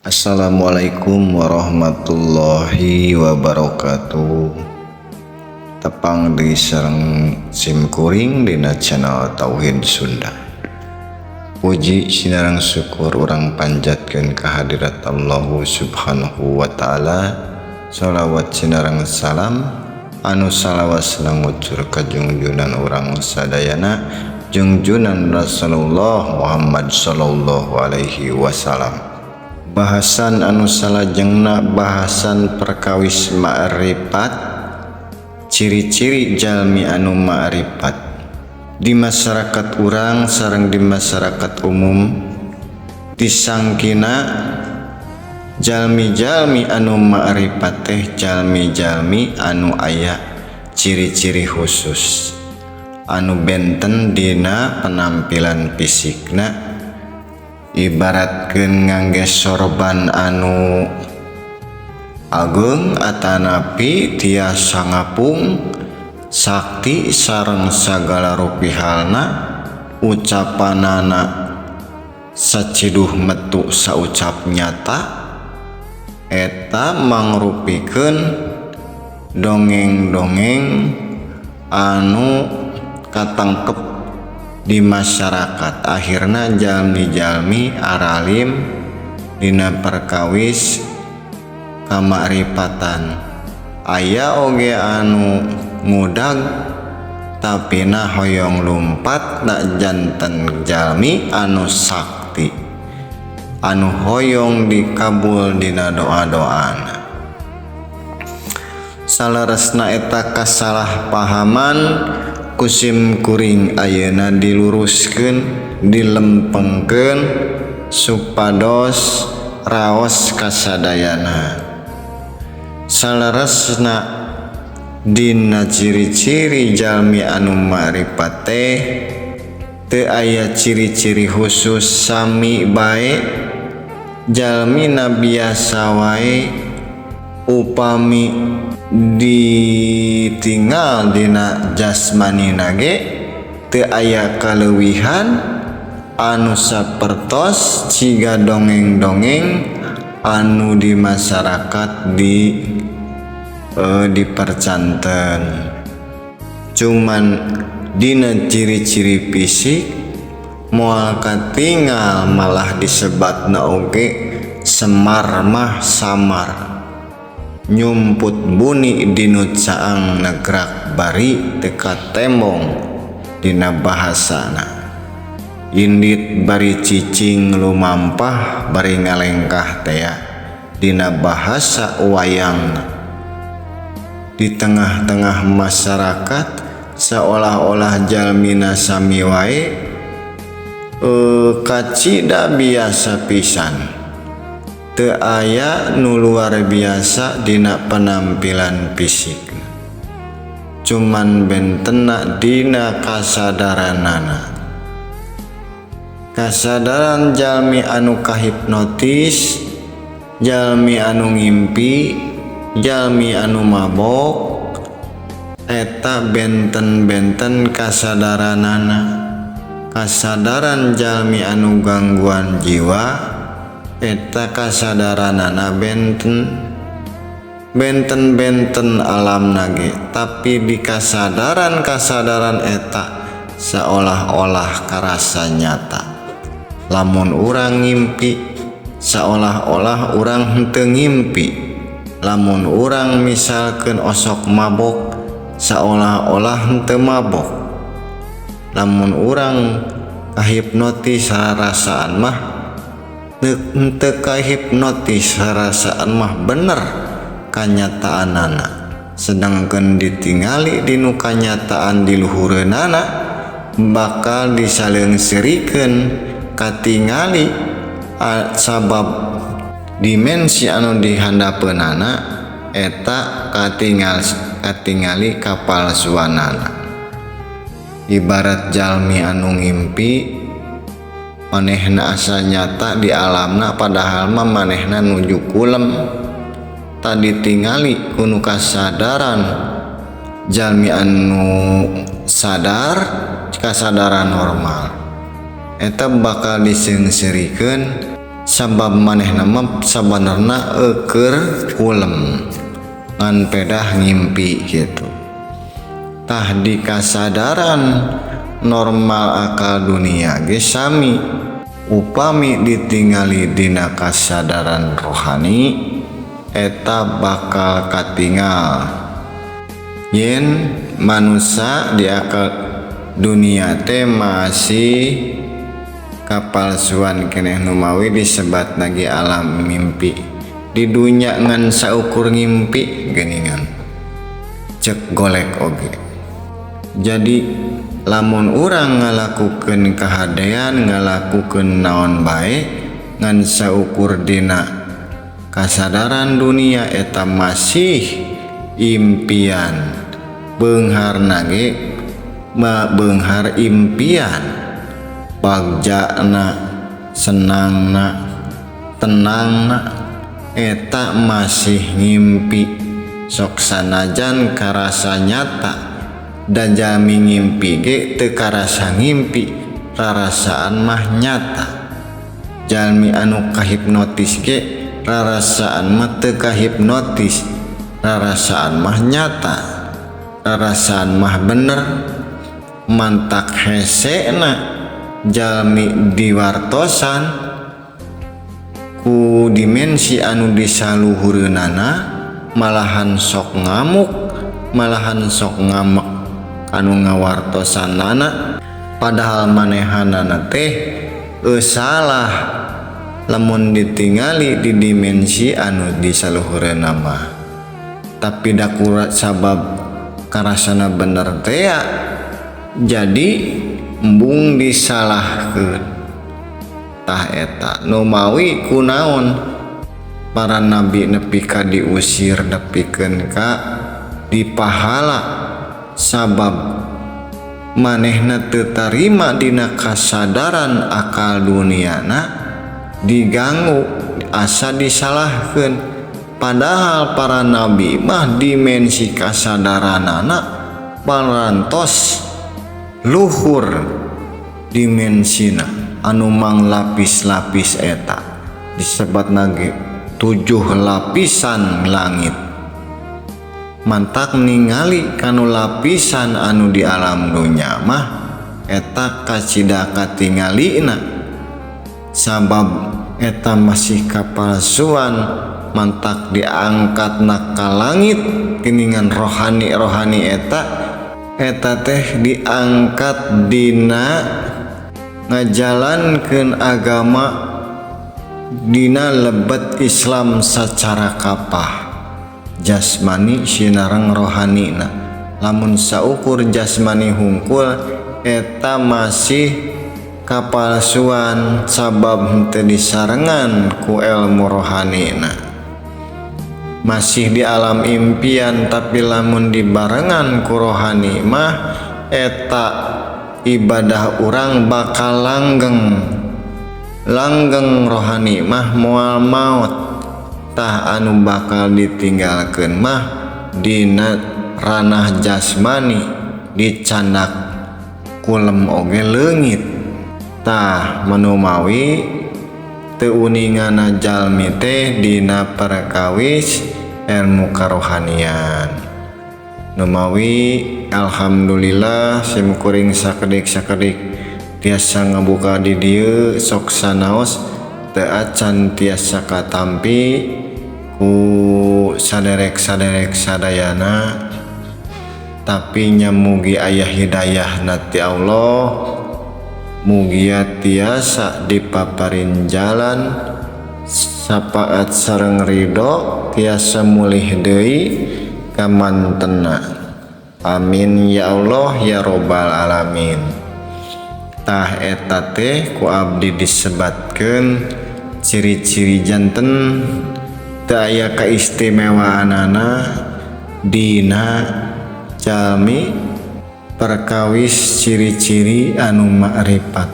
Assalamualaikum warahmatullahi wabarakatuh. Tepang deui sareng sim kuring dina channel Tauhid Sunda. Puji sinareng syukur urang panjatkeun kehadirat Allahu Subhanahu wa Ta'ala. Salawat sinareng salam anu salawasna ngucur ka jungjunan urang sadayana, jungjunan Rasulullah Muhammad sallallahu alaihi wasallam. Bahasan anu salajengna, bahasan perkawis ma'rifat, ciri-ciri jalmi anu ma'rifat. Di masyarakat urang sareng di masyarakat umum disangkina jalmi-jalmi anu ma'rifat teh jalmi-jalmi anu aya ciri-ciri khusus anu benten dina penampilan fisikna, ibaratkeun ngangge sorban anu ageng atanapi tiasa ngapung sakti sareng sagala rupi halna, ucapanana saciduh metu saucap nyata. Eta mangrupikeun dongeng-dongeng anu katangkep di masyarakat. Akhirnya jalmi-jalmi aralim dina perkawis kamakrifatan. Aya oge anu ngudag, tapi na hoyong lumpat na janten jalmi anu sakti, anu hoyong dikabul dina doa-doana. Saleresna eta kasalahpahaman ku sim kuring ayeuna diluruskeun, dilempengkeun supados raos kasadayana. Saleresna dina ciri-ciri jalmi anu ma'rifat teh teu aya ciri-ciri khusus, sami bae, jalmina biasa wae. Upami ditinggal dina jasmanina ge teu aya kaleuwihan anu sapertos ciga dongeng-dongeng anu di masyarakat dipercanten. Cuman dina ciri-ciri fisik moal katingal, malah disebatna oge Semar mah samar, nyumput buni dinu caang, nagrak bari teu katembong dina bahasana, indit bari cicing lumampah bari ngalengkah tea dina bahasa wayang. Di tengah-tengah masyarakat seolah-olah jalmina sami wae, kacida biasa pisan, teu aya nu luar biasa dina penampilan fisik, cuman bentena dina kasadaranana. Kasadaran jalmi anu kahipnotis, jalmi anu ngimpi, jalmi anu mabok, eta benten-benten kasadaranana. Kasadaran jalmi anu gangguan jiwa, eta kasadaranana benten, benten-benten alam ge, tapi di kasadaran-kasadaran eta seolah-olah karasa nyata. Lamun urang ngimpi, seolah-olah urang henteu ngimpi. Lamun urang misalkan osok mabok, seolah-olah henteu mabok. Lamun urang kahipnotis, rasaan mah henteu kahipnotis, rasaan mah bener kanyataanana, sedangkan ditingali dinu kanyataan di luhureunana bakal disaleungseurikeun katingali, sabab dimensi anu dihandapeunana eta katingal katingali kapalsuanana. Ibarat jalmi anu ngimpi, manehna asa nyata di alamna, padahal mah manehna nuju kulem. Tadi tingali ku nu kasadaran jalmi anu sadar, kasadaran normal, eta bakal diseungseurikeun. Sabab manehna mah sabenerna eueur kulem, ngan pedah ngimpi gitu. Tah, di kasadaran normal akal dunia ge sami, upami ditingali dina kasadaran rohani, eta bakal katingal yen manusia di akal dunia teh masih kapalsuan keneh, numawi disebat lagi alam mimpi. Di dunya ngan saukur ngimpi geningan, cek golek oge. Jadi lamun urang ngalakukeun kahadean, ngalakukeun naon bae, ngan saukur dina kasadaran dunia, eta masih impian. Beungharna ge ma beunghar impian, bagjana, senangna, tenangna, eta masih ngimpi. Sok sanajan karasa nyata, dan jalmi ngimpi ge teu karasa ngimpi, rarasaan mah nyata. Jalmi anu kahipnotis ge rarasaan mah teu kahipnotis, rarasaan mah nyata, rarasaan mah bener. Mantak hesena jalmi diwartosan ku dimensi anu disaluhureunana, malahan sok ngamuk, malahan sok ngamek anu ngawartosanana, padahal manehanana teh salah lamun ditingali di dimensi anu disaluhureunna mah. Tapi dakurat sabab karasana bener tea, jadi embung disalahkeun. Tah, eta numawi kunaon para nabi nepi ka diusir, nepikeun ka dipahala, sabab manehna teu tarima dina kasadaran akal duniana, diganggu, asa disalahkeun. Padahal para nabi mah dimensi kasadaranana parantos luhur dimensina anu mang lapis-lapis, eta disebat ge tujuh lapisan langit. Mantak ningali kanu lapisan anu di alam dunya mah eta kacida katingalina, sabab eta masih kapalsuan. Mantak diangkat ka langit geningan rohani-rohani eta, eta teh diangkat dina ngajalankeun agama dina lebet Islam secara kapah, jasmani sinareng rohanina. Lamun saukur jasmani hungkul, eta masih kapalsuan, sabab henteu disarengan ku ilmu rohanina, masih di alam impian. Tapi lamun dibarengan ku rohani mah, eta ibadah urang bakal langgeng. Langgeng rohani mah moal maut. Tah, anu bakal ditinggalkeun mah dina ranah jasmani dicandak kulem oge leungit. Tah, manumawi teu uningana jalmi teh dina perkawis ilmu karohanian. Numawi alhamdulillah sim kuring sakedik-sakedik tiasa ngabuka di dieu, sok sanaos teu acan tiasa katampi ku saderek-saderek sadayana, tapi nya mugi aya hidayah ti Allah, mugia tiasa dipaparin jalan sapaat sareng ridho, tiasa mulih deui ka mantena. Amin ya Allah ya robbal alamin. Tah, eta teh ku abdi disebatkeun ciri-ciri janten teu aya kaistimewaanana dina jalmi perkawis ciri-ciri anu makrifat.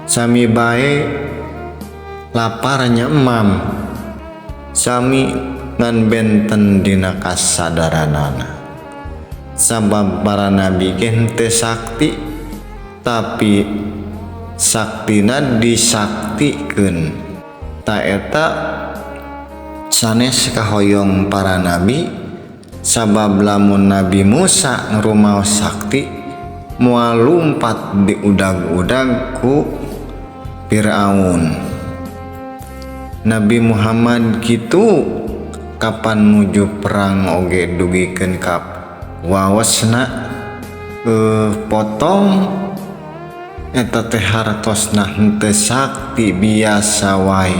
Sami bae laparnya, emam sami, ngan benten dina kasadaranana, sabab para nabi ge henteu sakti, tapi saktina disaktikeun. Ta eta sanes kahoyong para nabi, sabab lamun Nabi Musa ngrumaos sakti moal lumpat diudag-udag ku Firaun. Nabi Muhammad kitu kapan nuju perang oge dugikeun ka waosna potong eta teh hartosna henteu sakti biasa wae,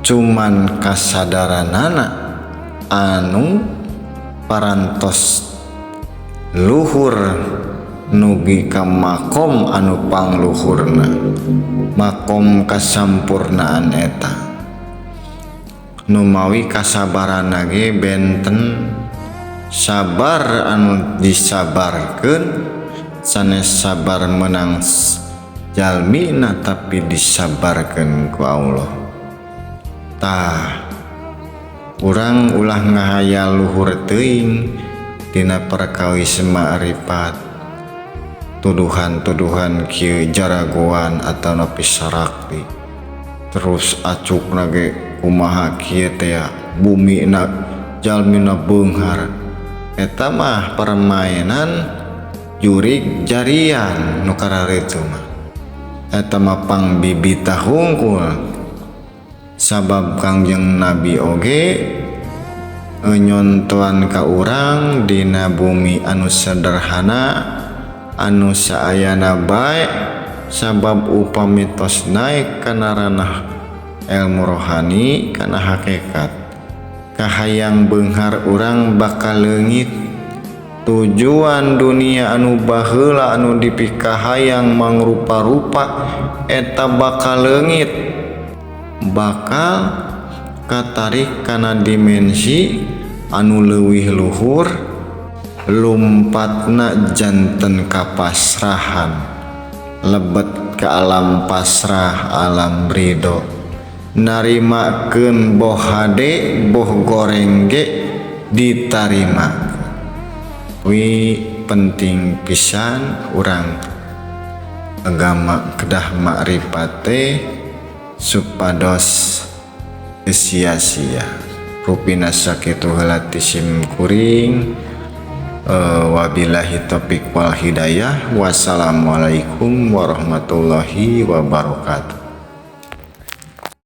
cuman kasadaranana anu parantos luhur nugi ka makom anu pangluhurna, makom kasampurnaan eta. Numawi kasabaranna ge benten sabar anu disabarkeun, sanes sabar menang jalmina tapi disabarkeun ku Allah. Tah urang ulah ngahayal luhur teuing dina perkawis ma'rifat, tuduhan-tuduhan kieu jaragoan atau nepi sarakti terus acukna ge kumaha kieu teh bumina jalmina beunghar. Eta mah permainan jurig jarian nu kararitu mah, eta mah pangbibita hungkul. Sabab Kangjeng Nabi oge nyontoan ka urang dina bumi anu sederhana anu saayana bae, sabab upami tos naik kana ranah ilmu rohani kana hakikat kahayang beunghar urang bakal leungit. Tujuan dunia anu baheula anu dipikahayang mangrupa-rupa eta bakal leungit, bakal katarik kana dimensi anu leuwih luhur, lumpatna janten kapasrahan, lebet ke alam pasrah, alam ridho, narimakeun boh hade boh goreng ge ditarima. Wi penting pisan urang agama kedah makrifat teh supados sia-sia. Rupina sakitu heula ti sim kuring. Wabillahi taufik wal hidayah. Wassalamualaikum warahmatullahi wabarakatuh.